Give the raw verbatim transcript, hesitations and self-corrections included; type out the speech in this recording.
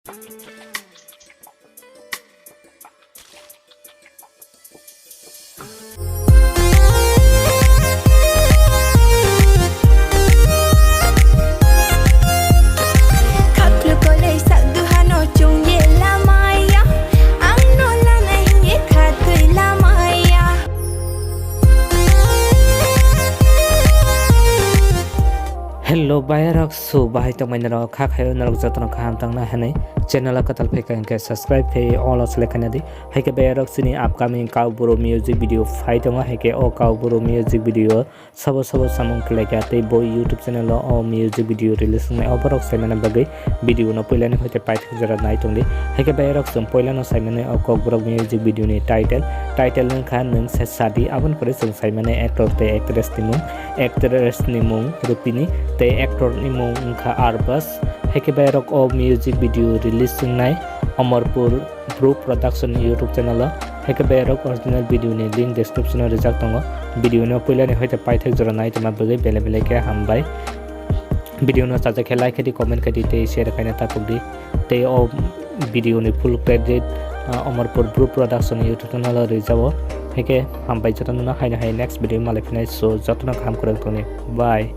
Khaklu kolai sak duhano chungye lamaya, ang no lana hiye khatwi lamaya. Hello, bayarok. So, bahai tongmani rok, kha khayo norok jotono kaham tongna hinwi channel o kwtal phaikha hinkhe subscribe khai all o select khaina di. Haikhe bayarok chini upcoming Kaubru music video phai tongo, haikhe o Kaubru music video sabo sabo samung khlaikha tei bo YouTube channel o o music video release wngnai, o borok saimani bagwi video no puilani hoite paithak jora nai tongdi. Haikhe bayarok chwng puilano saimani o Kokborok music video ni title, title wngkha Nwng Se Sadi, aboni pore chwng saimani actor tei actress ni mung. Actress ni mung Rupini tei actor ni mung wngkha Arbas. Haikhe bayarok o music video release wngnai Amarpur Bru Production ni YouTube channel o. Haikhe bayarok original video ni link description o rijak tongo. Video no puilani hoite paithak jora nai tongma bagwi bele bele khe hambai. Video no chajak khe like khaidi, comment khaidi tei share khaina tapukdi. Tei o video ni full credit, ah, Amarpur Bru Production ni YouTube channel o rijabo. Haikhe hambai jotono no haino hai next video malai phinai, so jotono kaham kwrwng tongni. Bye.